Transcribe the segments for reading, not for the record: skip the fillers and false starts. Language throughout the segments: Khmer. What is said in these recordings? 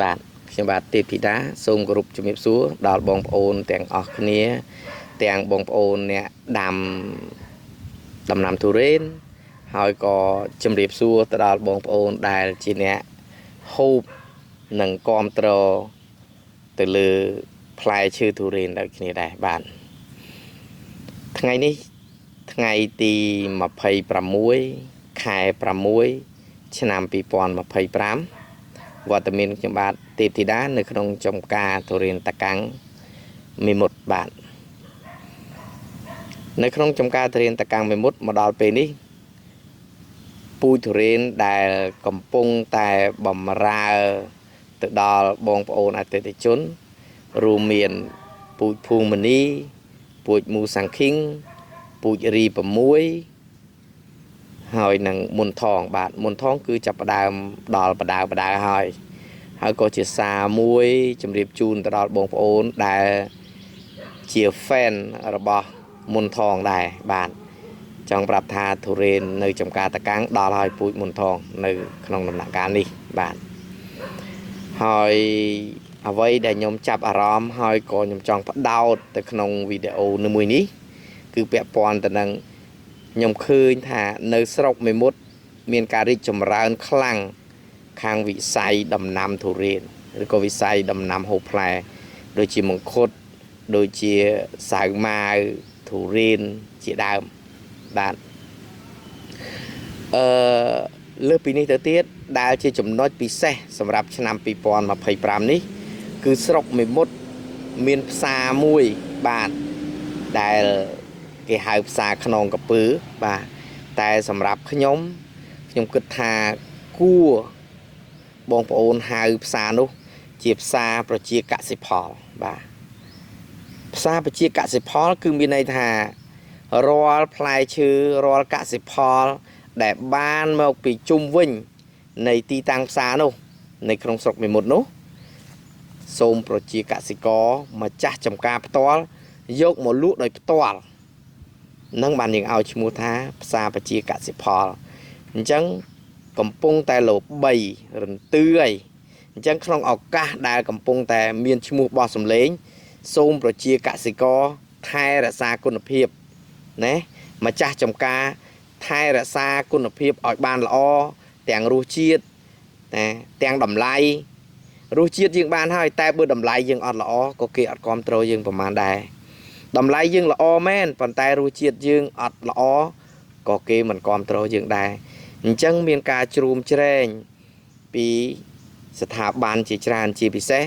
បាទខ្ញុំបាទទេពធីតាសូមគោរពជំរាបសួរដល់បងប្អូនទាំងអស់គ្នា ទាំងបងប្អូនអ្នកដាំដំណាំទុរេនហើយក៏ជំរាបសួរទៅដល់បងប្អូនដែលជាអ្នកហូបនិងគាំទ្រទៅលើផ្លែឈើទុរេនដូចគ្នាដែរបាទថ្ងៃនេះថ្ងៃទី26ខែ6ឆ្នាំ2025វត្តមានខ្ញុំបាទទេពធីតានៅក្នុងចំការទុរេនតាកាំងមេមត់បាទនៅក្នុងចំការទុរេនតាកាំងមេមត់មកដល់ពេលនេះពូជទុរេនដែលកំពុងតែបំរើទៅដល់បងប្អូនអតិថិជនរួមមានពូជភួងមនីពូជមូសាំងឃីងពូជរី6ហើយនឹងមុនថងបាទមុនថងគឺចាប់ផ្ដើមដល់បដៅបដៅហើយហើយក៏ជាសារមួយជម្រាបជូនទៅដល់បងប្អូនដែលជា fan របស់មុនថងដែរបាទចង់ប្រាប់ថាទុរេននៅចំការតកាំងដល់ហើយពូជមុនថងនៅក្នុងដំណាក់កាលនេះបាទហើយអ្វីដែលខ្ញុំចាប់អារម្មណ៍ហើយក៏ខ្ញុំចង់ផ្ដោតទៅក្នុងវីដេអូនៅមួយនេះគឺពាក់ព័ន្ធទៅនឹងខ្ញុំឃើញថានៅស្រុកមេមត់មានការរីកចម្រើនខ្លាំងខាងវិស័យដំណាំទុរេនឬក៏វិស័យដំណាំហូបផ្លែដូចជាមង្ឃុតដូចជាសាវម៉ាវទុរេនជាដើមបាទអឺលើសពីនេះទៅទៀតដែលជាចំណុចពិសេសសម្រាប់ឆ្នាំ2025នេះគឺស្រុកមេមត់មានផ្សារមួយបាទដែលគេហៅផ្សារខ្នងកពើបាទតែសម្រាប់ខ្ញុំខ្ញុំគិតថាគួរបងប្អូនហៅផ្សារនោះជាផ្សារប្រជាកសិផលបាទផ្សារប្រជាកសិផលគឺមានន័យថារាល់ផ្លែឈើរាល់កសិផលដែលបានមកពីជុំវិញនៃទីតាំងផ្សារនោះនៅក្នុងស្រុកមេមត់នោះសូមប្រជាកសិករម្ចាស់ចំការផ្ទាល់យកមកលក់ដោយផ្ទាល់នឹងបានយើងឲ្យឈ្មោះថាផ្សារប្រជាកសិផលអញ្ចឹងកំពុងតែល្បីរន្ទឿហើយអញ្ចឹងក្នុងឱកាសដែលកំពុងតែមានឈ្មោះបោះសម្លេងសូមប្រជាកសិករថែរក្សាគុណភាពណាម្ចាស់ចំការថែរក្សាគុណភាពឲ្យបានល្អទាំងរសជាតិណាទាំងតម្លៃរសជាតិយើងបានហើយតែបើតម្លៃយើងអត់ល្អក៏គេអត់គ្រប់គ្រងយើងប្រហែលដែរតម្លៃយើងល្អមែនប៉ុន្តែរសជាតិយើងអត់ល្អក៏គេមិនគ្រប់គ្រងយើងដែរអញ្ចឹងមានការជ្រួមជ្រែងពីស្ថាប័នជាច្រើនជាពិសេស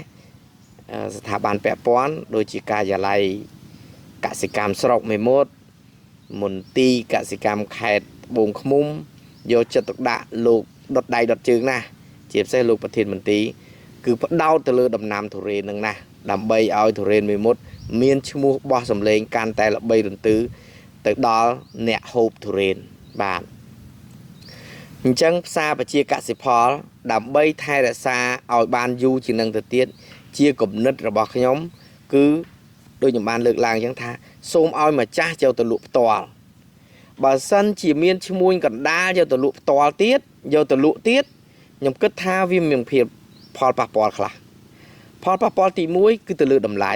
ស្ថាប័នពាក់ព័ន្ធដូចជាការិយាល័យកសិកម្មស្រុកមេមត់មន្ទីរកសិកម្មខេត្តត្បូងឃ្មុំយកចិត្តទុកដាក់លោកដុតដៃដុតជើងណាស់ជាពិសេសលោកប្រធានមន្ទីរគឺផ្ដោតទៅលើដំណាំទុរេននឹងណាស់ដើម្បីឲ្យទុរេនមេមត់មានឈ្មោះបោះសម្លេងកាន់តែល្បីរន្ទឺទៅដល់អ្នកហូបទុរេនបាទអញ្ចឹងផ្សារប្រជាកសិផលដើម្បីថែរក្សាឲ្យបានយូរជាងនឹងទៅទៀតជាគំនិតរបស់ខ្ញុំគឺដូចខ្ញុំបានលើកឡើងអញ្ចឹងថាសូមឲ្យម្ចាស់ចូលទៅលក់ផ្ទាល់បើសិនជាមានឈ្មួញកណ្ដាលយកទៅលក់ផ្ទាល់ទៀតយកទៅលក់ទៀតខ្ញុំគិតថាវាមានភាពផលប៉ះពាល់ខ្លះផលប៉ះពាល់ទី1គឺទៅលើតម្លៃ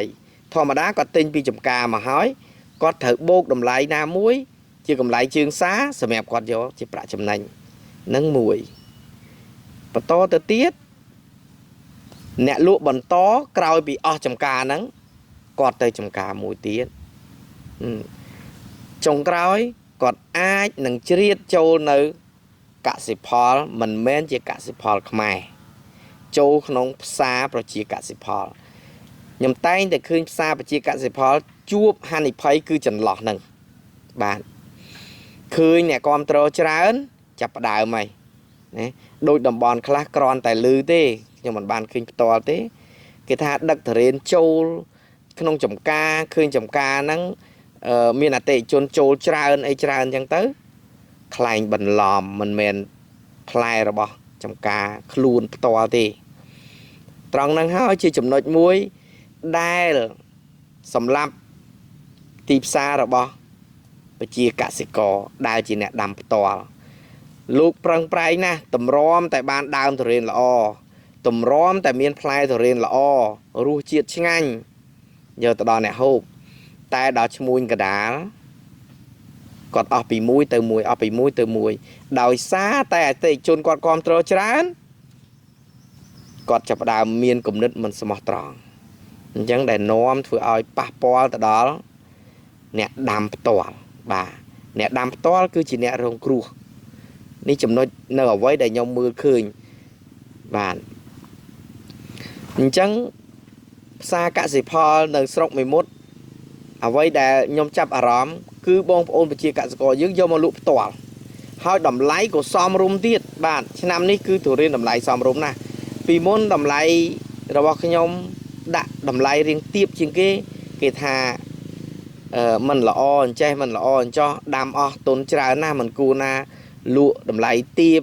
ធម្មតាគាត់ទិញពីចំការមកហើយគាត់ត្រូវបូកតម្លៃណាមួយជាកម្លៃជើងសារសម្រាប់គាត់យកជាប្រាក់ចំណេញនឹងមួយបន្តទៅទៀតអ្នកលក់បន្តក្រោយពីអស់ចំការហ្នឹងគាត់ទៅចំការមួយទៀតចុងក្រោយគាត់អាចនឹងជ្រៀតចូលនៅកសិផលមិនមែនជាកសិផលខ្មែរចូលក្នុងផ្សារប្រជាកសិផលខ្ញុំតែងតែឃើញផ្សារប្រជាកសិផលជួបហានិភ័យគឺចន្លោះហ្នឹងបាទឃើញអ្នកគ្រប់គ្រងច្រើនចាប់ផ្ដើមហើយណាដូចតំបន់ខ្លះគ្រាន់តែលឺទេខ្ញុំមិនបានឃើញផ្ទាល់ទេគេថាដឹកទុរេនចូលក្នុងចំការឃើញចំការហ្នឹងមានអតិថិជនចូលច្រើនអីច្រើនអញ្ចឹងទៅខ្លែងបន្លំមិនមែនផ្លែរបស់ចំការខ្លួនផ្ទាល់ទេត្រង់ហ្នឹងហើយជាចំណុចមួយដែលសម្រាប់ទីផ្សាររបស់ប្រជាកសិករដែលជាអ្នកដាំផ្ទាល់លោកប្រឹងប្រែងណាស់តម្រាំតែបានដើមទុរេនល្អ តម្រាំតែមានផ្លែទុរេនល្អរសជាតិឆ្ងាញ់យកទៅដល់អ្នកហូបតែដល់ឈ្មួញកដាលគាត់អស់ពីមួយទៅមួយអស់ពីមួយទៅមួយដោយសារតែអតិថិជនគាត់គ្រប់គ្រងច្រើនគាត់ចាប់ផ្ដើមមានគំនិតមិនស្មោះត្រង់អញ្ចឹងដែលនាំធ្វើឲ្យប៉ះពាល់ទៅដល់អ្នកដាំផ្ទាល់បាទអ្នកដាំផ្ទាល់គឺជាអ្នករងគ្រោះនេះចំណុចនៅអ្វីដែលខ្ញុំមើលឃើញបាទអញ្ចឹងផ្សារកសិផលនៅស្រុកមេមត់អ្វីដែលខ្ញុំចាប់អារម្មណ៍គឺបងប្អូនប្រជាកសិករយើងយកមកលក់ផ្ទាល់ហើយតម្លៃក៏សមរម្យទៀតបាទឆ្នាំនេះគឺទុរេនតម្លៃសមរម្យណាស់ពីមុនតម្លៃរបស់ខ្ញុំដាក់តម្លៃរៀងទាបជាងគេគេថាមិនល្អអញ្ចេះមិនល្អអញ្ចោះដាំអស់ទុនច្រើនណាស់មិនគួរណាលក់តម្លៃទាប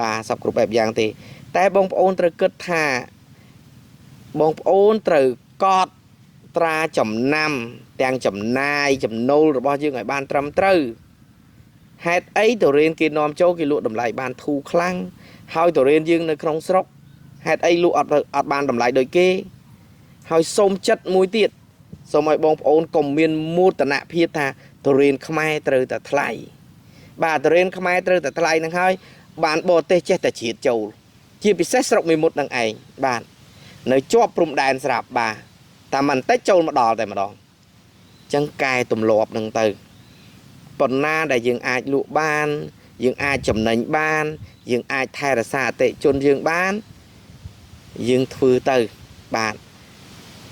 បាទសពគ្រប់បែបយ៉ាងទេតែបងប្អូនត្រូវគិតថាបងប្អូនត្រូវកត់ត្រាចំណាំទាំងចំណាយចំណូលរបស់យើងឲ្យបានត្រឹមត្រូវហេតុអីទុរេនគេនាំចូលគេលក់តម្លៃបានធូរខ្លាំងហើយទុរេនយើងនៅក្នុងស្រុកហេតុអីលក់អត់បានតម្លៃដូចគេហើយសូមចិត្តមួយទៀតសូមឲ្យបងប្អូនកុំមានមោទនភាពថាទុរេនខ្មែរត្រូវតែថ្លៃបាទទុរេនខ្មែរត្រូវតែថ្លៃនឹងហើយបានបរទេសចេះតែជ្រៀតចូលជាពិសេសស្រុកមេមត់នឹងឯងបាទនៅជាប់ព្រំដែនស្រាប់បាទតែមិនតិចចូលមកដល់តែម្ដងអញ្ចឹងកែទម្លាប់នឹងទៅប៉ុណ្ណាដែលយើងអាចលក់បានយើងអាចចំណេញបានយើងអាចថែរក្សាអតិថិជនយើងបានយើងធ្វើទៅបាទ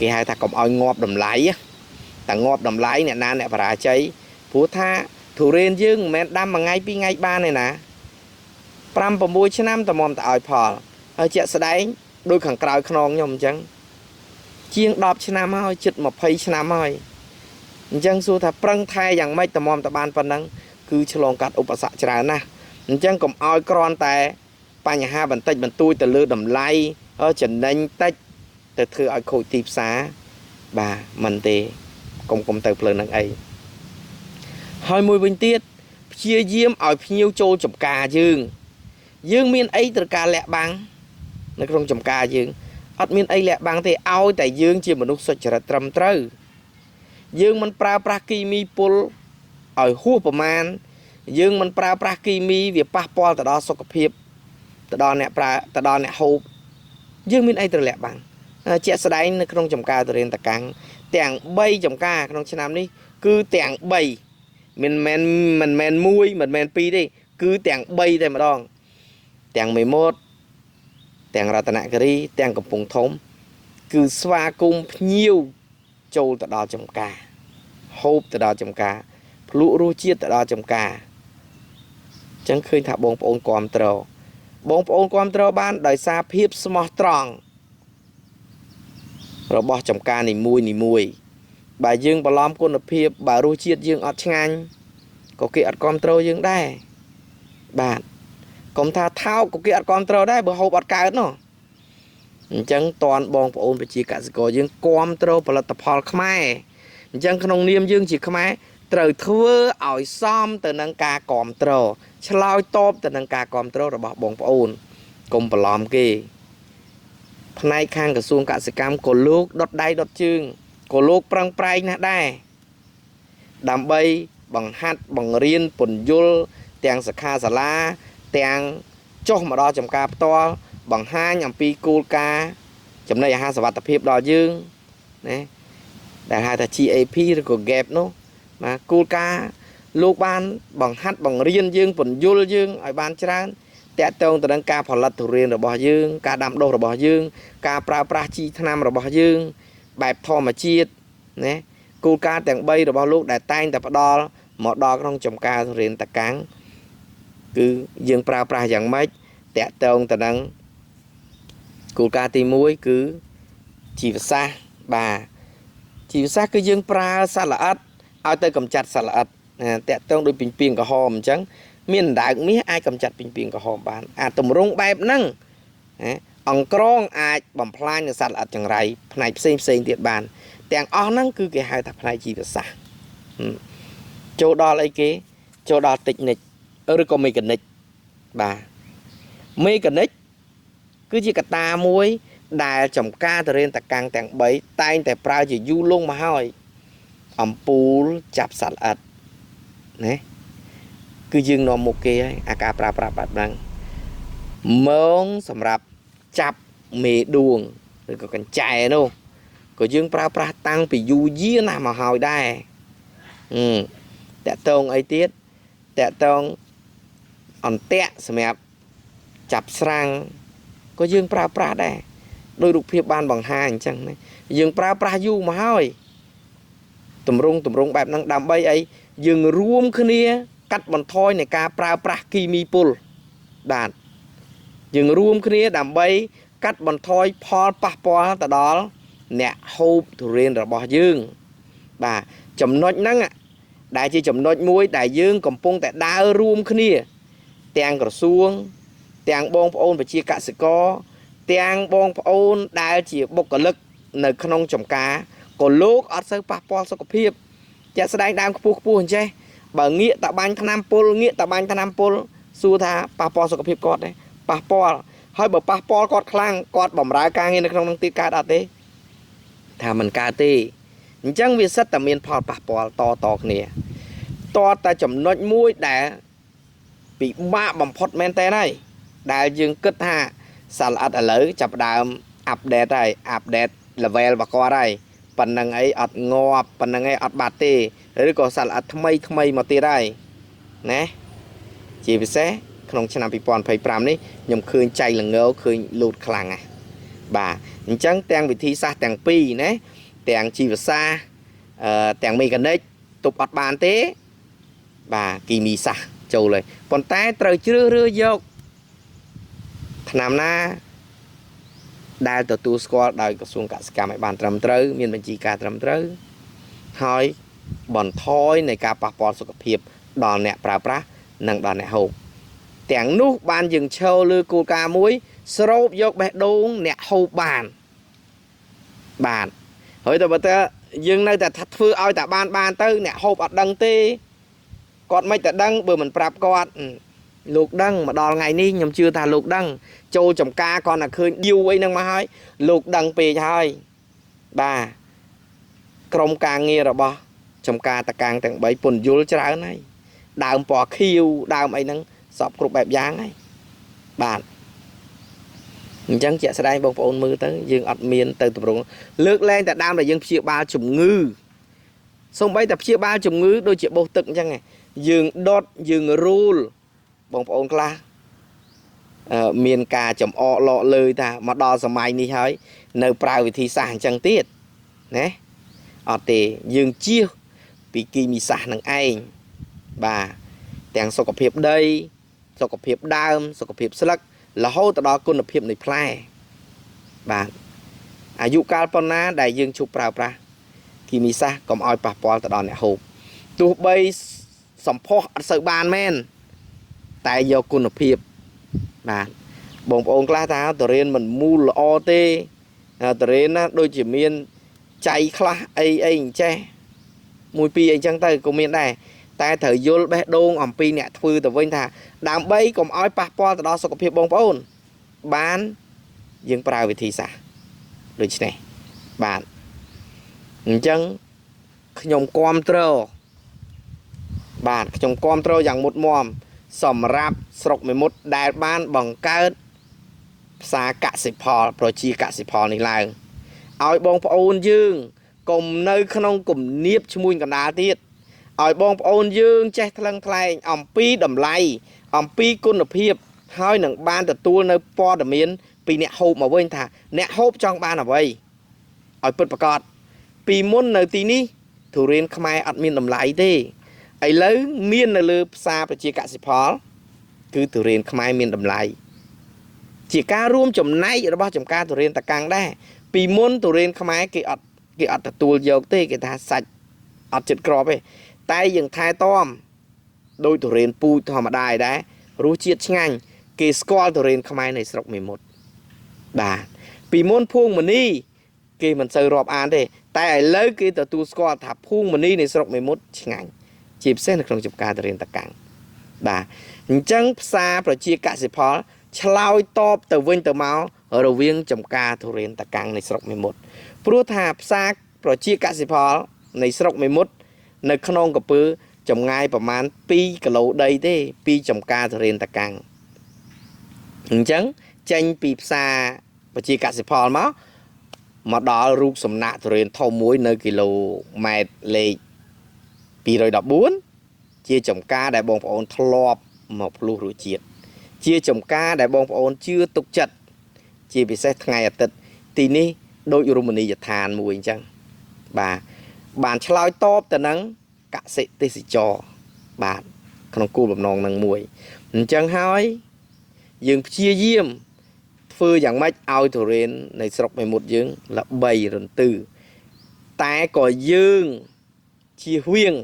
គេហៅថាកុំឲ្យងាប់តម្លៃតែងាប់តម្លៃអ្នកណាអ្នកបរាជ័យព្រោះថាទុរេនយើងមិនមែនដាំមួយថ្ងៃពីរថ្ងៃបានទេណា5 6ឆ្នាំតម្រាំតែឲ្យផលហើយជាក់ស្ដែងដូចខាងក្រោយខ្នងខ្ញុំអញ្ចឹងជាង10ឆ្នាំហើយជិត20ឆ្នាំហើយអញ្ចឹងសួរថាប្រឹងថែយ៉ាងម៉េចតម្រាំតែបានប៉ុណ្ណឹងគឺឆ្លងកាត់ឧបសគ្គច្រើនណាស់អញ្ចឹងកុំឲ្យគ្រាន់តែបញ្ហាបន្តិចបន្តួចទៅលើតម្លៃចំណេញតិចទៅធ្វើឲ្យខូចទីផ្សារបាទមិនទេកុំទៅផ្លូវនឹងអីហើយមួយវិញទៀតព្យាយាមឲ្យភ្ញៀវចូលចំការយើងយើងមានអីត្រូវការលាក់បាំងនៅក្នុងចំការយើងអត់មានអីលាក់បាំងទេឲ្យតែយើងជាមនុស្សសុចរិតត្រឹមត្រូវយើងមិនប្រើប្រាស់គីមីពុលឲ្យហួសប្រមាណយើងមិនប្រើប្រាស់គីមីវាប៉ះពាល់ទៅដល់សុខភាពទៅដល់អ្នកប្រើទៅដល់អ្នកហូបយើងមានអីត្រូវលាក់បាំងជាក់ស្ដែងនៅក្នុងចំការទុរេនតកាំងទាំង3ចំការក្នុងឆ្នាំនេះគឺទាំង3មិនមែន1មិនមែន2ទេគឺទាំង3តែម្ដងទាំងមេមត់ទាំងរតនគិរីទាំងកំពង់ធំគឺស្វាគមន៍ភ្ញៀវចូលទៅដល់ចំការហូបទៅដល់ចំការភ្លក់រសជាតិទៅដល់ចំការអញ្ចឹងឃើញថាបងប្អូនគាំទ្របងប្អូនគាំទ្របានដោយសារភាពស្មោះត្រង់របស់ចំការនីមួយនីមួយបើយើងបន្លំគុណភាពបើរសជាតិយើងអត់ឆ្ងាញ់ក៏គេអត់គាំទ្រយើងដែរបាទកុំថាថោកក៏គេអត់គាំទ្រដែរបើហូបអត់កើតនោះអញ្ចឹងតនបងប្អូនប្រជាកសិករយើងគាំទ្រផលិតផលខ្មែរអញ្ចឹងក្នុងនាមយើងជាខ្មែរត្រូវធ្វើឲ្យសមទៅនឹងការគាំទ្រឆ្លើយតបទៅនឹងការគាំទ្ររបស់បងប្អូនកុំបន្លំគេផ្នែកខាងក្រសួងកសិកម្មក៏លោកដុតដៃដុតជើងក៏លោកប្រឹងប្រែងណាស់ដែរដើម្បីបង្ហាត់បង្រៀនពន្យល់ទាំងសិក្ខាសាលាទាំងចុះមកដល់ចំការផ្ទាល់បង្ហាញអំពីគោលការណ៍ចំណីអាហារសុវត្ថិភាពដល់យើងណាដែលហៅថា GAP ឬក៏ GAP នោះបាទគោលការណ៍លោកបានបង្ហាត់បង្រៀនយើងពន្យល់យើងឲ្យបានច្រើនតាក់ទងទៅនឹងការផលិតទុរេនរបស់យើងការដាំដុះរបស់យើងការប្រើប្រាស់ជីថ្នាំរបស់យើងបែបធម្មជាតិណាគោលការណ៍ទាំង3របស់លោកដែលតែងតែផ្ដល់មកដល់ក្នុងចំការទុរេនតកាំងគឺយើងប្រើប្រាស់យ៉ាងម៉េចតាក់ទងទៅនឹងគោលការណ៍ទី1គឺជីវសាស្ត្របាទជីវសាស្ត្រគឺយើងប្រើសត្វល្អិតឲ្យទៅកម្ចាត់សត្វល្អិតតាក់ទងដូចពីងពីងក្រហមអញ្ចឹងមានអណ្ដើកមាសអាចកម្ចាត់ពីងពីងក្រហមបានអាទម្រង់បែបហ្នឹងណាអង្ក្រងអាចបំផ្លាញនៅសត្វល្អិតចង្រៃផ្នែកផ្សេងផ្សេងទៀតបានទាំងអស់ហ្នឹងគឺគេហៅថាផ្នែកជីវសាស្ត្រចូលដល់អីគេចូលដល់តិចនិកឬក៏មេកានិកបាទមេកានិក គឺជាកត្តាមួយ ដែលចំការទុរេនតកាំងទាំង3តែងតែប្រើជាយូរលង់មកហើយអំពូលចាប់សត្វល្អិតណាគឺយើងនាំមុខគេហើយអាការប្រើប្រាស់បែបហ្នឹងមងសម្រាប់ចាប់មេដួងឬក៏កញ្ចែនោះក៏យើងប្រើប្រាស់តាំងពីយូរយារណាស់មកហើយដែរតកតងអីទៀតតកតងអន្ទាក់សម្រាប់ចាប់ស្រាំងក៏យើងប្រើប្រាស់ដែរដោយរូបភាពបានបង្ហាញអញ្ចឹងណាយើងប្រើប្រាស់យូរមកហើយតម្រង់បែបហ្នឹងដើម្បីអីយើងរួមគ្នាកាត់បន្ថយនៃការប្រើប្រាស់គីមីពុលបាទយើងរួមគ្នាដើម្បីកាត់បន្ថយផលប៉ះពាល់ទៅដល់អ្នកហូបទុរេនរបស់យើងបាទចំណុចហ្នឹងដែលជាចំណុចមួយដែលយើងកំពុងតែដើររួមគ្នាទាំងក្រសួងទាំងបងប្អូនប្រជាកសិករទាំងបងប្អូនដែលជាបុគ្គលិកនៅក្នុងចំការក៏លោកអត់សូវប៉ះពាល់សុខភាពជាក់ស្ដែងដើមខ្ពស់ខ្ពស់អញ្ចេះបើងាកតបាញ់ថ្នាំពុលងាកតបាញ់ថ្នាំពុលសួរថាប៉ះពាល់សុខភាពគាត់ទេប៉ះពាល់ហើយបើប៉ះពាល់គាត់ខ្លាំងគាត់បំរើការងារនៅក្នុងនឹងទៀតកើតអត់ទេថាមិនកើតទេអញ្ចឹងវាសិតតែមានផលប៉ះពាល់តតគ្នាតតែចំណុចមួយដែលពិបាកបំផុតមែនតើហើយដែលយើងគិតថាសត្វល្អិតឥឡូវចាប់ផ្ដើមអាប់ដេតហើយអាប់ដេត level របស់គាត់ហើយប៉ុណ្ណឹងអីអត់ងាប់ប៉ុណ្ណឹងអីអត់បាត់ទេឬក៏សត្វល្អិតថ្មីថ្មីមកទៀតហើយណាជាពិសេសក្នុងឆ្នាំ2025នេះខ្ញុំឃើញចៃល្ងឃើញលូតខ្លាំងណាស់បាទអញ្ចឹងទាំងវិធីសាស្ត្រទាំងពីរណាទាំងជីវសាស្ត្រទាំងមេកានិកទប់អត់បានទេបាទគីមីសាស្ត្រចូលហើយប៉ុន្តែត្រូវជ្រើសរើសយកថ្នាំណាដែលទទួលស្គាល់ដោយក្រសួងកសិកម្មឲ្យបានត្រឹមត្រូវមានបញ្ជីការត្រឹមត្រូវហើយបន្ថយនៃការប៉ះពាល់សុខភាពដល់អ្នកប្រើប្រាស់និងដល់អ្នកហូបទាំងនោះបានយើងឈរលើគោលការណ៍មួយស្រូបយកបេះដូងអ្នកហូបបានបាទហើយតែបើតើយើងនៅតែថាធ្វើឲ្យតែបានទៅអ្នកហូបអត់ដឹងទេគាត់មិនតែដឹងបើមិនប្រាប់គាត់លោកដឹងមកដល់ថ្ងៃនេះខ្ញុំជឿថាលោកដឹងចូលចំការគាត់តែឃើញឌីវអីហ្នឹងមកហើយលោកដឹងពេកហើយបាទក្រុមការងាររបស់ចំការតកាំងទាំង3ពន្យល់ច្រើនហើយដើមពណ៌ខៀវដើមអីហ្នឹងសពគ្រប់បែបយ៉ាងហើយបាទអញ្ចឹងជាក់ស្ដែងបងប្អូនមើលទៅយើងអត់មានទៅតម្រង់លើកលែងតែដើមដែលយើងព្យាបាលជំងឺសូម្បីតែព្យាបាលជំងឺដូចជាបោសទឹកអញ្ចឹងយើងដុតយើងរូលបងប្អូនខ្លះមានការចំអកលក់លើថាមកដល់សម័យនេះហើយនៅប្រើវិធីសាស្ត្រអញ្ចឹងទៀតណាអត់ទេយើងជៀសពីគីមីសាស្ត្រនឹងឯងបាទទាំងសុខភាពដីសុខភាពដើមសុខភាពស្លឹករហូតទៅដល់គុណភាពនៃផ្លែបាទអាយុកាលប៉ុណ្ណាដែលយើងឈប់ប្រើប្រាស់គីមីសាស្ត្រកុំឲ្យប៉ះពាល់ទៅដល់អ្នកហូបទោះបីសម្ផស្សអត់សូវបានមែនតែយកគុណភាពបាទបងប្អូនខ្លះថាទុរេនមិនមូលល្អទេទុរេនណាដូចជាមានចៃខ្លះអីអីអញ្ចេះមួយពីរអីចឹងទៅក៏មានដែរតែត្រូវយល់បេះដូងអំពីអ្នកធ្វើទៅវិញថាដើម្បីកុំឲ្យប៉ះពាល់ទៅដល់សុខភាពបងប្អូនបានយើងប្រើវិធីសាស្ត្រដូចនេះបាទអញ្ចឹងខ្ញុំគាំទ្របាទខ្ញុំគាំទ្រយ៉ាងមុតមមសម្រាប់ស្រុកមេមត់ដែលបានបង្កើតផ្សារកសិផលប្រជាកសិផលនេះឡើងឲ្យបងប្អូនយើងកុំនៅក្នុងគំនាបឈ្មួញកណ្ដាលទៀតឲ្យបងប្អូនយើងចេះថ្លឹងថ្លែងអំពីតម្លៃអំពីគុណភាពហើយនឹងបានទទួលនៅព័ត៌មានពីអ្នកហូបមកវិញថាអ្នកហូបចង់បានអ្វីឲ្យពិតប្រាកដពីមុននៅទីនេះទុរេនខ្មែរអត់មានតម្លៃទេឥឡូវមាននៅលើផ្សារប្រជាកសិផលគឺទុរេនខ្មែរមានតម្លៃជាការរួមចំណែករបស់ចំការទុរេនតកាំងដែរពីមុនទុរេនខ្មែរគេអត់ទទួលយកទេគេថាសាច់អត់ចិត្តក្របទេតែយើងថែទាំដោយទុរេនពូជធម្មតាឯដែររសជាតិឆ្ងាញ់គេស្គាល់ទុរេនខ្មែរនៃស្រុកមេមត់បាទពីមុនភួងមនីគេមិនសូវរាប់អានទេតែឥឡូវគេទទួលស្គាល់ថាភួងមនីនៃស្រុកមេមត់ឆ្ងាញ់ជាពិសេសនៅក្នុងចំការទុរេនតកាំងបាទអញ្ចឹងផ្សារប្រជាកសិផលឆ្លើយតបទៅវិញទៅមក រវាងចំការទុរេនតាកាំងនៃស្រុកមេមត់ព្រោះថាផ្សារប្រជាកសិផលនៃស្រុកមេមត់នៅក្នុងកពើចម្ងាយប្រមាណ2គីឡូដីទេពីចំការទុរេនតាកាំងអញ្ចឹងចេញពីផ្សារប្រជាកសិផលមកដល់រូបសំណាកទុរេនធំមួយនៅគីឡូម៉ែត្រលេខ214ជាចំការដែលបងប្អូនធ្លាប់មកភ្លោះរសជាតិជាចំការដែលបងប្អូនជឿទុកចិត្តជាពិសេសថ្ងៃអាទិត្យទីនេះដូចរមណីយដ្ឋានមួយអញ្ចឹងបាទបានឆ្លើយតបទៅនឹងកសិទេសចរបាទក្នុងគោលបំណងនឹងមួយអញ្ចឹងហើយយើងព្យាយាមធ្វើយ៉ាងម៉េចឲ្យទុរេននៃស្រុកមេមត់យើងល្បីរន្ទឺតែក៏យើងជៀសវាង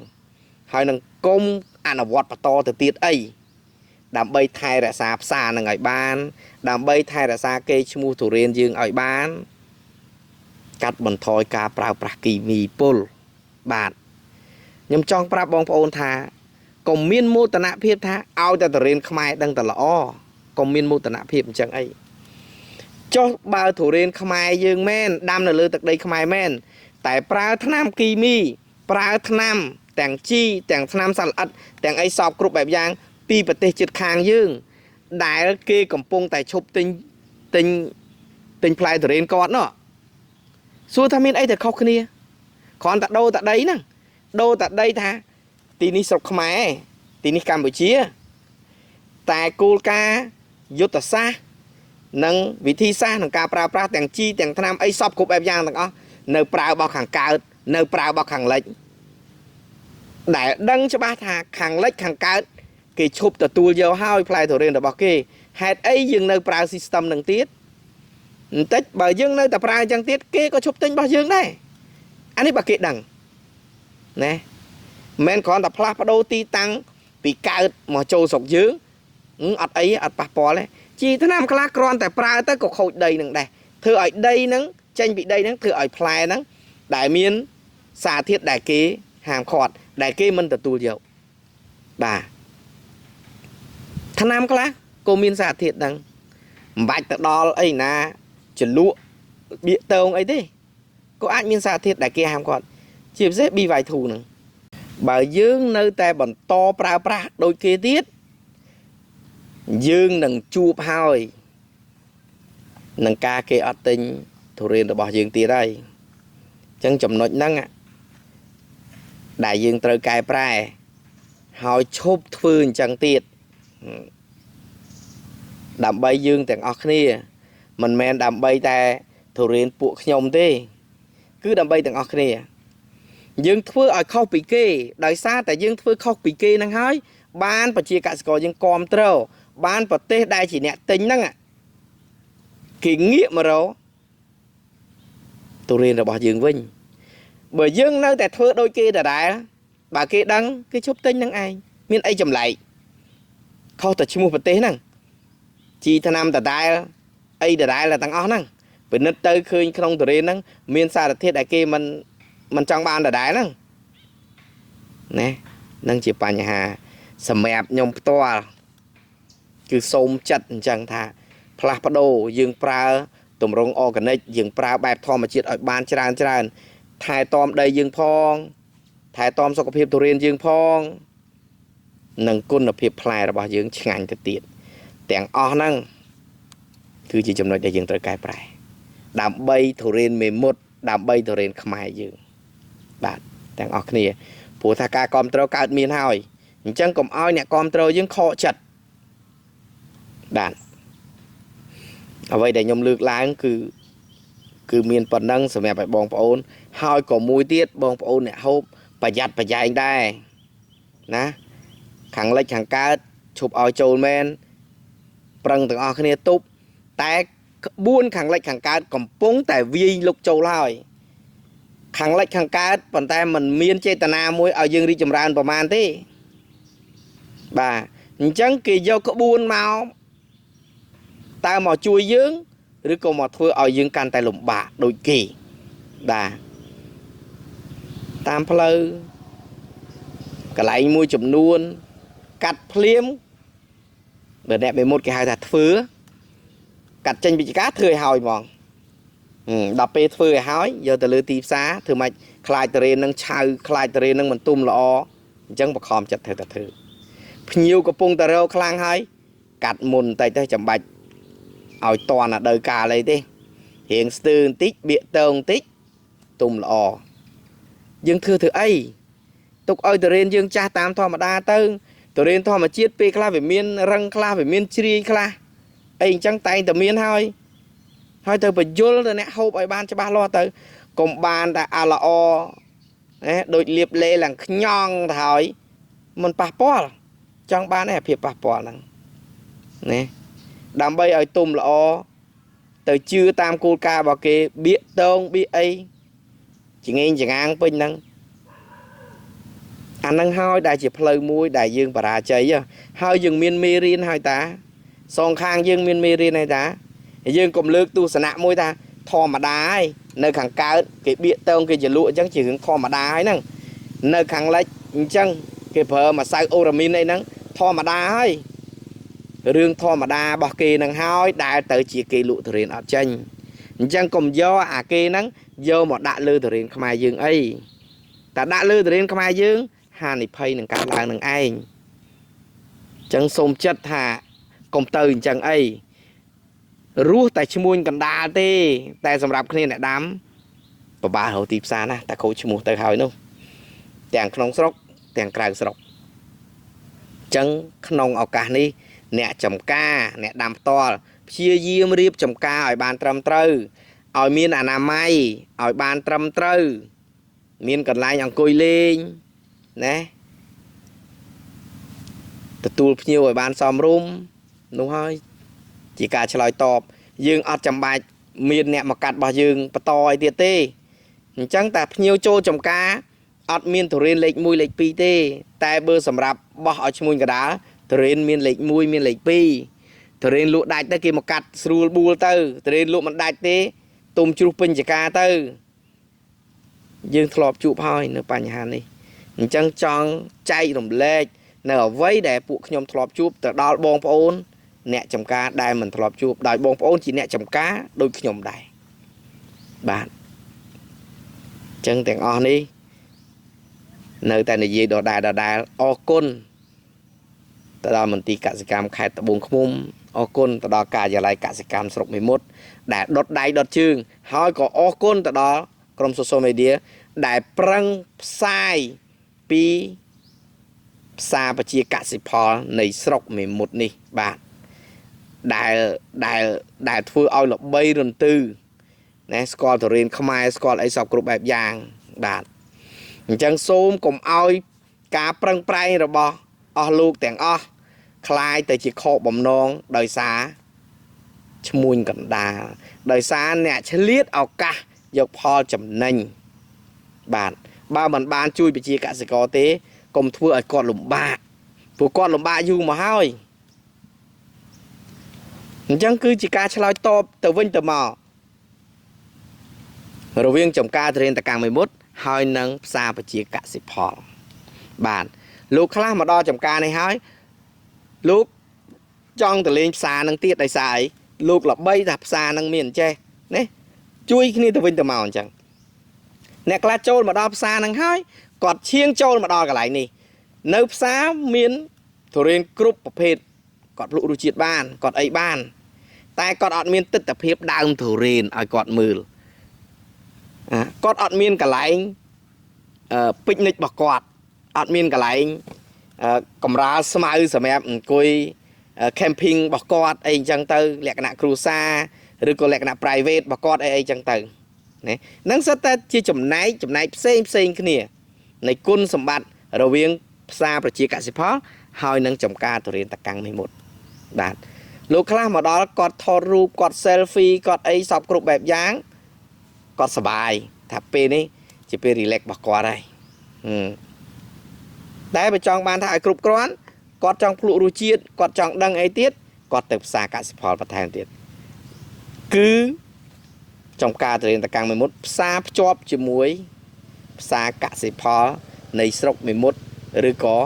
ហើយនឹងគុំអនុវត្តបន្តទៅទៀតអីដើម្បីថែរក្សាផ្សារនឹងឲ្យបានដើម្បីថែរក្សាកេរ្តិ៍ឈ្មោះទុរេនយើងឲ្យបានកាត់បន្ថយការប្រើប្រាស់គីមីពុលបាទខ្ញុំចង់ប្រាប់បងប្អូនថាកុំមានមោទនភាពថាឲ្យតែទុរេនខ្មែរដឹងតែល្អកុំមានមោទនភាពអញ្ចឹងអីចុះបើទុរេនខ្មែរយើងមែនដាំនៅលើទឹកដីខ្មែរមែនតែប្រើថ្នាំគីមីប្រើថ្នាំទាំងជីទាំងថ្នាំសត្វល្អិតទាំងអីសពគ្រប់បែបយ៉ាងពីប្រទេសជិតខាងយើងដែលគេកំពុងតែឈប់ទិញទិញទិញផ្លែទុរេនគាត់នោះសួរថាមានអីតែខុសគ្នាគ្រាន់តែដូរតែដីហ្នឹងដូរតែដីថាទីនេះស្រុកខ្មែរទីនេះកម្ពុជាតែគោលការណ៍យុទ្ធសាស្ត្រនិងវិធីសាស្ត្រក្នុងការប្រើប្រាស់ទាំងជីទាំងថ្នាំអីសពគ្រប់បែបយ៉ាងទាំងអស់នៅប្រើរបស់ខាងកើតនៅប្រើរបស់ខាងលិចដែលដឹងច្បាស់ថាខាងលិចខាងកើតគេឈប់ទទួលយកហើយផ្លែទុរេនរបស់គេហេតុអីយើងនៅប្រើ system នឹងទៀតបន្តិចបើយើងនៅតែប្រើអញ្ចឹងទៀតគេក៏ឈប់ទិញរបស់យើងដែរអានេះបើគេដឹងណាមិនមែនគ្រាន់តែផ្លាស់ប្ដូរទីតាំងពីកើតមកចូលស្រុកយើងអត់អីអត់ប៉ះពាល់ទេជីថ្នាំខ្លះគ្រាន់តែប្រើទៅក៏ខូចដីនឹងដែរធ្វើឲ្យដីនឹងចេញពីដីនឹងធ្វើឲ្យផ្លែនឹងដែលមានសារធាតុដែលគេហាមឃាត់ដែលគេមិនទទួលយកបាទថ្នាំខ្លះក៏មានសារធាតុហ្នឹងមិនបាច់ទៅដល់អីណាចលក់បៀកតងអីទេក៏អាចមានសារធាតុដែលគេហាមឃាត់ជាពិសេស BY2 ហ្នឹងបើយើងនៅតែបន្តប្រើប្រាស់ដូចគេទៀតយើងនឹងជួបហើយនឹងការគេអត់ទិញទុរេនរបស់យើងទៀតហើយអញ្ចឹងចំណុចហ្នឹងដែលយើងត្រូវកែប្រែហើយឈប់ធ្វើអញ្ចឹងទៀតដើម្បីយើងទាំងអស់គ្នាមិនមែនដើម្បីតែទុរេនពួកខ្ញុំទេគឺដើម្បីទាំងអស់គ្នាយើងធ្វើឲ្យខុសពីគេដោយសារតែយើងធ្វើខុសពីគេហ្នឹងហើយបានប្រជាកសិករយើងគាំទ្របានប្រទេសដែលជាអ្នកទិញហ្នឹងគេងាកមករកទុរេនរបស់យើងវិញបើយើងនៅតែធ្វើដូចគេដដែលបើគេដឹងគេឈប់ទិញនឹងឯងមានអីចម្លែកខុសតែឈ្មោះប្រទេសហ្នឹងជីថ្នាំដដែលអីដដែលទាំងអស់ហ្នឹងពិនិត្យទៅឃើញក្នុងទុរេនហ្នឹងមានសារធាតុដែលគេមិនចង់បានដដែលហ្នឹងណានឹងជាបញ្ហាសម្រាប់ខ្ញុំផ្ទាល់គឺសូមចិត្តអញ្ចឹងថាផ្លាស់ប្ដូរយើងប្រើទម្រង់ organic យើងប្រើបែបធម្មជាតិឲ្យបានច្រើនច្រើនថែទាំដីយើងផងថែទាំសុខភាពទុរេនយើងផងនិងគុណភាពផ្លែរបស់យើងឆ្ងាញ់ទៅទៀតទាំងអស់ហ្នឹងគឺជាចំណុចដែលយើងត្រូវកែប្រែដើម្បីទុរេនមេមត់ដើម្បីទុរេនខ្មែរយើងបាទទាំងអស់គ្នាព្រោះថាការគ្រប់គ្រងកើតមានហើយអញ្ចឹងកុំឲ្យអ្នកគ្រប់គ្រងយើងខកចិត្តបាទអ្វីដែលខ្ញុំលើកឡើងគឺមានប៉ុណ្ណឹងសម្រាប់ឲ្យបងប្អូនហើយក៏មួយទៀតបងប្អូនអ្នកហូបប្រយ័ត្នប្រយែងដែរណាខាងលិចខាងកើតឈប់ឲ្យចូលមែនប្រឹងទាំងអស់គ្នាទប់តែក្បួនខាងលិចខាងកើតកំពុងតែវាយលុកចូលហើយខាងលិចខាងកើតប៉ុន្តែมันមានចេតនាមួយឲ្យយើងរីកចម្រើនប្រមាណទេបាទអញ្ចឹងគេយកក្បួនមកតើមកជួយយើងឬក៏មកធ្វើឲ្យយើងកាន់តែលំបាកដូចគេបាទតាមផ្លូវកន្លែងមួយចំនួនកាត់ភ្លាមបើអ្នកមេមត់គេហៅថាធ្វើ កាត់ចេញពីចការធ្វើឲ្យហើយហ្មងដល់ពេលធ្វើឲ្យហើយយកទៅលើទីផ្សារធ្វើម៉េចខ្លាចតរេននឹងឆៅខ្លាចតរេននឹងមិនទុំល្អអញ្ចឹងបខំចិត្តធ្វើតែធ្វើភ្ញៀវកំពុងតែរកខ្លាំងហើយកាត់មុនបន្តិចទៅចាំបាច់ឲ្យតន់អាដូវកាលអីទេរៀងស្ទើបន្តិចបៀកតងបន្តិចទុំល្អយើងធ្វើធ្វើអីទុកឲ្យតរេនយើងចាស់តាមធម្មតាទៅតរេនធម្មជាតិពេលខ្លះវាមានរឹងខ្លះវាមានជ្រាយខ្លះអីអញ្ចឹងតែងតែមានហើយហើយទៅបញ្យលទៅអ្នកហូបឲ្យបានច្បាស់លាស់ទៅកុំបានតែអាល្អណាដូចលៀបលេឡើងខ្ញងទៅហើយมันប៉ះពាល់ចង់បានឯភាពប៉ះពាល់ហ្នឹងណាដើម្បីឲ្យទុំល្អទៅជឿតាមគោលការណ៍របស់គេបៀកតងបៀកអីចងេងចងាងពេញហ្នឹងអាហ្នឹងហើយដែលជាផ្លូវមួយដែលយើងបរាជ័យហើយយើងមានមេរៀនហើយតាសងខាងយើងមានមេរៀនហើយតាយើងកុំលើកទស្សនៈមួយថាធម្មតាហើយនៅខាងកើតគេបៀកតងគេចលក់អញ្ចឹងជារឿងធម្មតាហើយហ្នឹងនៅខាងលិចអញ្ចឹងគេប្រើម្សៅអូរ៉ាមីនអីហ្នឹងធម្មតាហើយរឿងធម្មតារបស់គេហ្នឹងហើយដែលទៅជាគេលក់ទុរេនអត់ចេញអញ្ចឹងកុំយកអាគេហ្នឹងយកមកដាក់លើទុរេនខ្មែរយើងអីតែដាក់លើទុរេនខ្មែរយើងហានិភ័យនឹងកើតឡើងនឹងឯងអញ្ចឹងសូមចិត្តថាកុំទៅអញ្ចឹងអីរស់តែឈ្មួញកណ្ដាលទេតែសម្រាប់គ្នាអ្នកដាំពិបាករកទីផ្សារណាស់តែខូចឈ្មោះទៅហើយនោះទាំងក្នុងស្រុកទាំងក្រៅស្រុកអញ្ចឹងក្នុងឱកាសនេះអ្នកចំការអ្នកដាំផ្ទាល់ព្យាយាមរៀបចំការឲ្យបានត្រឹមត្រូវឲ្យមានអនាម័យឲ្យបានត្រឹមត្រូវមានកន្លែងអង្គុយលេងណាទទួលភ្ញៀវឲ្យបានសមរម្យនោះហើយជាការឆ្លើយតបយើងអត់ចាំបាច់មានអ្នកមកកាត់របស់យើងបន្តឲ្យទៀតទេអញ្ចឹងតែភ្ញៀវចូលចំការអត់មានទុរេនលេខ1លេខ2ទេតែបើសម្រាប់បោះឲ្យឈ្មោះកដាលទុរេនមានលេខ1មានលេខ2ទុរេនលក់ដាច់ទៅគេមកកាត់ស្រួលបួលទៅទុរេនលក់មិនដាច់ទេទុំជ្រុះពេញចកាទៅយើងធ្លាប់ជួបហើយនៅបញ្ហានេះអញ្ចឹងចង់ចែករំលែកនៅអ្វីដែលពួកខ្ញុំធ្លាប់ជួបទៅដល់បងប្អូនអ្នកចំការដែលមិនធ្លាប់ជួបដោយបងប្អូនជាអ្នកចំការដូចខ្ញុំដែរបាទអញ្ចឹងទាំងអស់នេះនៅតែនិយាយដដែលដដែលអរគុណទៅដល់មន្ទីរកសិកម្មខេត្តត្បូងឃ្មុំអរគុណទៅដល់ការិយាល័យកសិកម្មស្រុកមេមត់ដែលដុតដៃដុតជើងហើយក៏អរគុណទៅដល់ក្រុម Social Media ដែលប្រឹងផ្សាយពីផ្សារប្រជាកសិផលនៃស្រុកមេមត់នេះបាទដែលដែលដែលធ្វើឲ្យល្បីរន្ទឺណាស្គាល់ទុរេនខ្មែរស្គាល់អីសពគ្រប់បែបយ៉ាងបាទអញ្ចឹងសូមកុំឲ្យការប្រឹងប្រែងរបស់អស់លោកទាំងអស់คล้ายទៅជាខកបំណងដោយសារឈ្មួញកណ្ដាលដោយសារអ្នកឆ្លៀតឱកាសយកផលចំណេញបាទបើមិនបានជួយប្រជាកសិករទេកុំធ្វើឲ្យគាត់លំបាកព្រោះគាត់លំបាកយូរមកហើយអញ្ចឹងគឺជាការឆ្លើយតបទៅវិញទៅមករវាងចំការទុរេនតកាំងមេមត់ហើយនិងផ្សារប្រជាកសិផលបាទលោកខ្លះមកដល់ចំការនេះហើយលោកចង់ទៅលេងផ្សារនឹងទៀតដោយសារអីលោកល្បីថាផ្សារនឹងមានអញ្ចេះណាជួយគ្នាទៅវិញទៅមកអញ្ចឹងអ្នកខ្លះចូលមកដល់ផ្សារនឹងហើយគាត់ឈៀងចូលមកដល់កន្លែងនេះនៅផ្សារមានទុរេនគ្រប់ប្រភេទគាត់ភ្លក់រសជាតិបានគាត់អីបានតែគាត់អត់មានទិដ្ឋភាពដើមទុរេនឲ្យគាត់មើលគាត់អត់មានកន្លែងពិកនិចរបស់គាត់អត់មានកន្លែងកម្រាលស្មៅសម្រាប់អង្គុយ camping របស់គាត់អីអញ្ចឹងទៅលក្ខណៈគ្រួសារឬក៏លក្ខណៈ private របស់គាត់អីអីចឹងទៅណាហ្នឹងសុទ្ធតែជាចំណែកចំណែកផ្សេងផ្សេងគ្នានៃគុណសម្បត្តិរវាងផ្សារប្រជាកសិផលហើយនឹងចំការទុរេនតកាំងមេមត់បាទលោកខ្លះមកដល់គាត់ថតរូបគាត់ selfie គាត់អីសពគ្រប់បែបយ៉ាងគាត់សប្បាយថាពេលនេះជាពេល relax របស់គាត់ហើយតែបើចង់បានថាឲ្យគ្រប់គ្រាន់គាត់ចង់ភ្លក់រសជាតិគាត់ចង់ដឹងអីទៀតគាត់ទៅផ្សារកសិផលបន្ថែមទៀតគឺចំការទុរេនតកាំងមេមត់ផ្សារភ្ជាប់ជាមួយផ្សារកសិផលនៃស្រុកមេមត់ឬក៏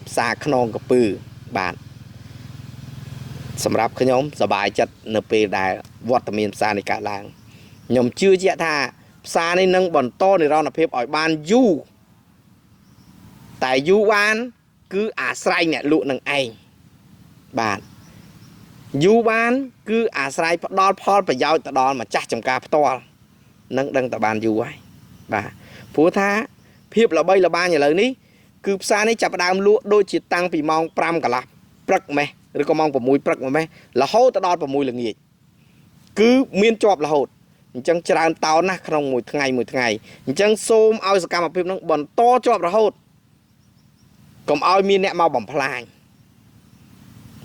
ផ្សារខ្នងកពើបាទ សម្រាប់ខ្ញុំសប្បាយចិត្តនៅពេលដែលវត្តមានផ្សារនេះកើតឡើងខ្ញុំជឿជាក់ថាផ្សារនេះនឹងបន្តនិរន្តរភាពឲ្យបានយូរតែយូរបាន គឺអាស្រ័យអ្នកលក់នឹងឯងបាទយូរបាន គឺអាស្រ័យផ្ដល់ផលប្រយោជន៍ទៅដល់ម្ចាស់ចំការផ្ទាល់នឹងដឹងតែបានយូរហើយបាទព្រោះថាភាពល្បីល្បាញឥឡូវនេះគឺផ្សារនេះចាប់ផ្ដើមលក់ដូចជាតាំងពីម៉ោង5កន្លះព្រឹកម៉េះឬក៏ម៉ោង6ព្រឹកម៉េះរហូតទៅដល់6ល្ងាចគឺមានជាប់រហូតអញ្ចឹងច្រើនតោនណាស់ក្នុងមួយថ្ងៃមួយថ្ងៃអញ្ចឹងសូមឲ្យសកម្មភាពនឹងបន្តជាប់រហូតកុំឲ្យមានអ្នកមកបំផ្លាញ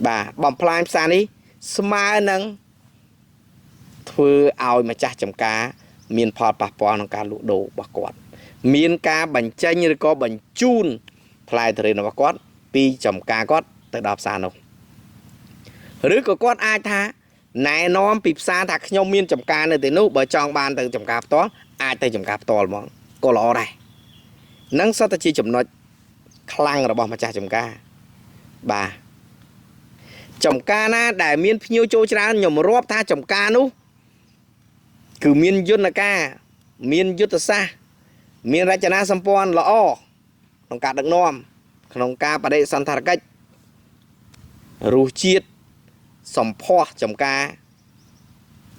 បាទបំផ្លាញផ្សារនេះស្មើនឹងធ្វើឲ្យម្ចាស់ចំការ មានផលប៉ះពាល់ក្នុងការលក់ដូររបស់គាត់ មានការបញ្ចេញឬក៏បញ្ជូនផ្លែទុរេនរបស់គាត់ ពីចំការគាត់ទៅដល់ផ្សារនោះឬក៏គាត់អាចថាណែនាំពីផ្សារថាខ្ញុំមានចំការនៅទីនោះបើចង់បានទៅចំការផ្ទាល់អាចទៅចំការផ្ទាល់ហ្មងក៏ល្អដែរនឹងសុទ្ធតែជាចំណុចខ្លាំងរបស់ម្ចាស់ចំការបាទចំការណាដែលមានភ្ញៀវចូលច្រើនខ្ញុំរាប់ថាចំការនោះគឺមានយន្តការមានយុទ្ធសាស្ត្រមានរចនាសម្ព័ន្ធល្អក្នុងការដឹកនាំក្នុងការបដិសណ្ឋារកិច្ចរសជាតិសម្ផស្សចំការ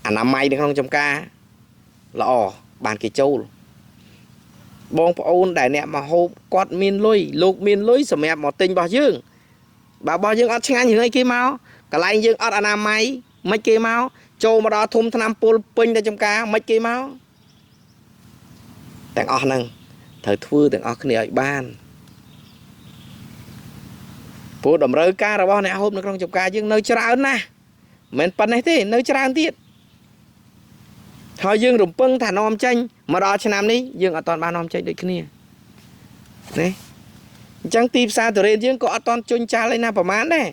អនាម័យនៅក្នុងចំការល្អបានគេចូលបងប្អូនដែលអ្នកមកហូបគាត់មានលុយលោកមានលុយសម្រាប់មកទិញរបស់យើងបើរបស់យើងអត់ឆ្ងាញ់រឿងអីគេមកកន្លែងយើងអត់អនាម័យមិនគេមកចូលមកដល់ធុំថ្នាំពុលពេញតែចំការមិនគេមកទាំងអស់ហ្នឹងត្រូវធ្វើទាំងអស់គ្នាឲ្យបានព្រោះតម្រូវការរបស់អ្នកហូបនៅក្នុងចំការយើងនៅច្រើនណាស់មិនមែនប៉ុណ្ណេះទេនៅច្រើនទៀតហើយយើងរំពឹងថានាំចេញមកដល់ឆ្នាំនេះយើងអត់ទាន់បាននាំចេញដូចគ្នាណាអញ្ចឹងទីផ្សារទុរេនយើងក៏អត់ទាន់ជន់ចាលឯណាប្រហែលដែរ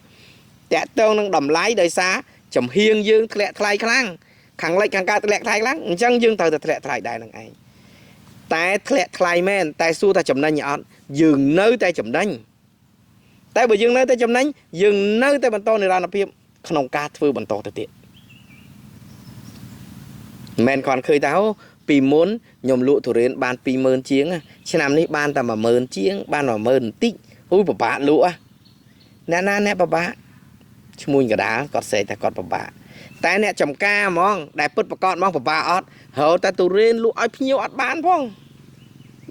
តាក់ទងនឹងតម្លៃដោយសារចំហៀងយើងធ្លាក់ថ្លៃខ្លាំងខាងលិចខាងកើតធ្លាក់ថ្លៃខ្លាំងអញ្ចឹងយើងត្រូវតែធ្លាក់ថ្លៃដែរនឹងឯងតែធ្លាក់ថ្លៃមែនតែសួរថាចំណេញអត់យើងនៅតែចំណេញតែបើយើងនៅតែចំណេញយើងនៅតែបន្តនិរន្តរភាពក្នុងការធ្វើបន្តទៅទៀតមិនមែនគាត់ឃើញថាអូពីមុនខ្ញុំលក់ទុរេនបាន20000ជាងឆ្នាំនេះបានតែ10000ជាងបាន10000បន្តិចអូយពិបាកលក់អ្នកណាអ្នកពិបាកឈ្មួញកដាលគាត់ស្រែកថាគាត់ពិបាកតែអ្នកចំការហ្មងដែលពិតប្រកបហ្មងពិបាកអត់រហូតតែទុរេនលក់ឲ្យភ្ញៀវអត់បានផង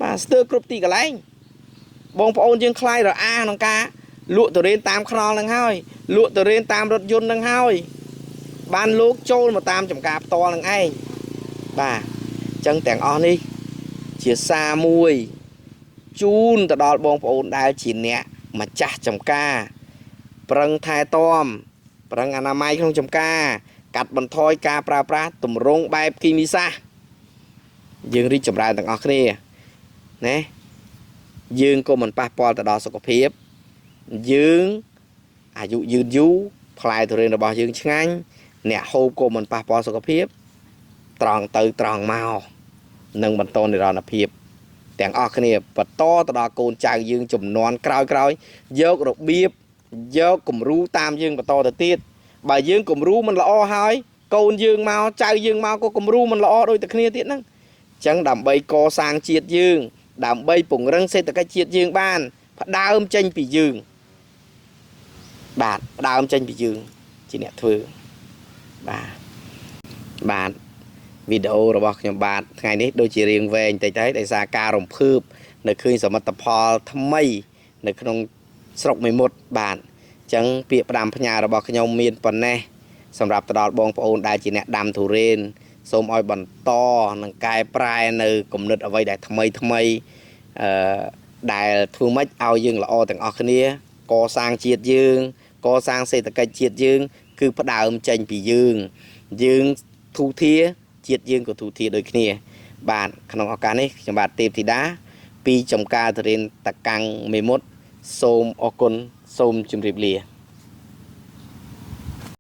បាទស្ទើរគ្រប់ទីកន្លែងបងប្អូនយើងខ្លាយរអាក្នុងការលក់ទុរេនតាមខ្នល់ហ្នឹងហើយលក់ទុរេនតាមរថយន្តហ្នឹងហើយបានលោកចូលមកតាមចំការផ្ទាល់ហ្នឹងឯងបាទអញ្ចឹងទាំងអស់នេះជាសារមួយជូនទៅដល់បងប្អូនដែលជាអ្នកម្ចាស់ចំការប្រឹងថែទាំប្រឹងអនាម័យក្នុងចំការកាត់បន្ថយការប្រើប្រាស់ទម្រង់បែបគីមីសាស្ត្រយើងរីកចម្រើនទាំងអស់គ្នាណាយើងក៏មិនប៉ះពាល់ទៅដល់សុខភាពយើងអាយុយឺតយូរផ្លែទុរេនរបស់យើងឆ្ងាញ់អ្នកហូបក៏មិនប៉ះពាល់សុខភាពត្រង់ទៅត្រង់មកនឹងបន្តនិរន្តរភាពទាំងអស់គ្នាបន្តទៅដល់កូនចៅយើងចំនួនក្រោយៗយករបៀបយកគំរូតាមយើងបន្តទៅទៀតបើយើងគំរូមិនល្អហើយកូនយើងមកចៅយើងមកក៏គំរូមិនល្អដូចតែគ្នាទៀតហ្នឹងអញ្ចឹងដើម្បីកសាងជាតិយើងដើម្បីពង្រឹងសេដ្ឋកិច្ចជាតិយើងបានផ្ដើមចេញពីយើងបាទផ្ដើមចេញពីយើងជាអ្នកធ្វើបាទបាទវីដេអូរបស់ខ្ញុំបាទថ្ងៃនេះដូចជារៀងវែងតិចទៅដោយសារការរំភើបនៅឃើញសមិទ្ធផលថ្មីនៅក្នុងស្រុកមេមត់បាទអញ្ចឹងពាក្យផ្ដាំផ្ញើរបស់ខ្ញុំមានប៉ុណ្ណេះសម្រាប់ទៅដល់បងប្អូនដែលជាអ្នកដាំទុរេនសូមឲ្យបន្តនិងកែប្រែនៅគំនិតអ្វីដែលថ្មីថ្មីដែលធ្វើម៉េចឲ្យយើងល្អទាំងអស់គ្នាកសាងជាតិយើងកសាងសេដ្ឋកិច្ចជាតិយើងគឺផ្ដើមចេញពីយើងយើងធូធាជាតិយើងក៏ធូធាដូចគ្នាបាទក្នុងឱកាសនេះខ្ញុំបាទទេពធីតាពីចំការទុរេនតកាំងមេមត់សូមអរគុណសូមជម្រាបលា។